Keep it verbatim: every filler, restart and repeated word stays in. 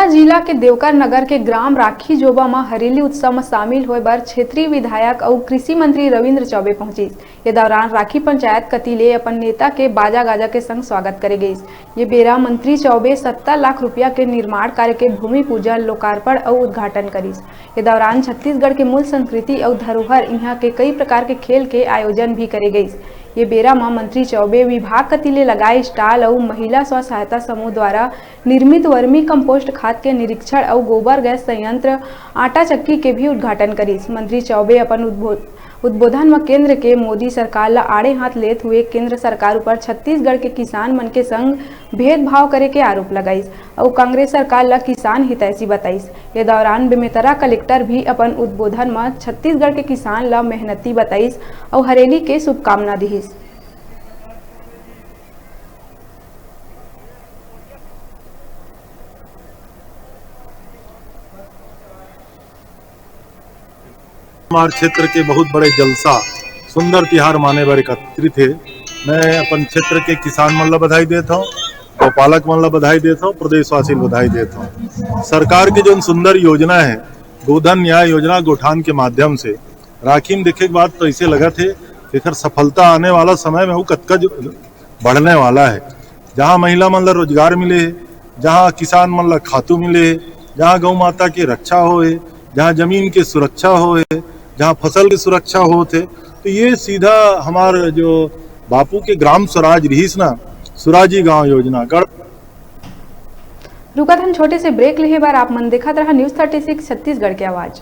जिला के देवकर नगर के ग्राम राखी जोबा म हरेली उत्सव म शामिल होय बर क्षेत्रीय विधायक अउ कृषि मंत्री रविंद्र चौबे पहुंचिस। ये दौरान राखी पंचायत कति ले अपन नेता के बाजा गाजा के संग स्वागत करे गइस। ये बेरा मंत्री चौबे सत्तर लाख रुपया के निर्माण कार्य के भूमि पूजन, लोकार्पण अउ उद्घाटन करिस। ये दौरान छत्तीसगढ़ के मूल संस्कृति अउ धरोहर, इहां के कई प्रकार के खेल के आयोजन भी करे गइस। ये बेरा म मंत्री चौबे विभाग कति ले लगाए स्टॉल अउ महिला स्व सहायता समूह द्वारा निर्मित वर्मी कंपोस्ट खाद के निरीक्षण अउ गोबर गैस संयंत्र, आटा चक्की के भी उद्घाटन करिस। मंत्री चौबे अपन उद्बो-, उद्बोधन म केंद्र के मोदी सरकार ल आड़े हाथ लेत हुए केंद्र सरकार ऊपर छत्तीसगढ़ के किसान मन के संग भेदभाव करे के आरोप लगाइस अउ कांग्रेस सरकार ल किसान हितैषी बताइस। ये दौरान बेमेतरा कलेक्टर भी अपन उद्बोधन म छत्तीसगढ़ के किसान ल मेहनती बताइस अउ हरेली के शुभकामना दिहिस। हमार क्षेत्र के बहुत बड़े जलसा, सुंदर तिहार माने बर एकत्रित हे। मैं अपन क्षेत्र के किसान मन ला बधाई देत हौं, गौपालक मन ला बधाई देत हौं, प्रदेशवासी ला बधाई देत हौं। सरकार के जोन सुंदर योजना हे, गोधन न्याय योजना गौठान के माध्यम से राखी में देखे के बाद तो ऐसे लगत हे कि एकर सफलता आने वाला समय में वो कतका जो बढ़ने वाला है। जहाँ महिला मन ला रोजगार मिले हे, जहाँ किसान मन ला खातू मिले हे, जहाँ गौ माता के रक्षा होए, जहाँ जमीन के सुरक्षा होए, जहाँ फसल के सुरक्षा होत हे, तो ये सीधा हमार जो बापू के ग्राम स्वराज रहिस ना, सुराजी गांव योजना, गढ़ रुकत हन छोटे से ब्रेक लेहे बर। आप मन देखत रहा न्यूज़ थर्टी सिक्स छत्तीसगढ़ के आवाज़।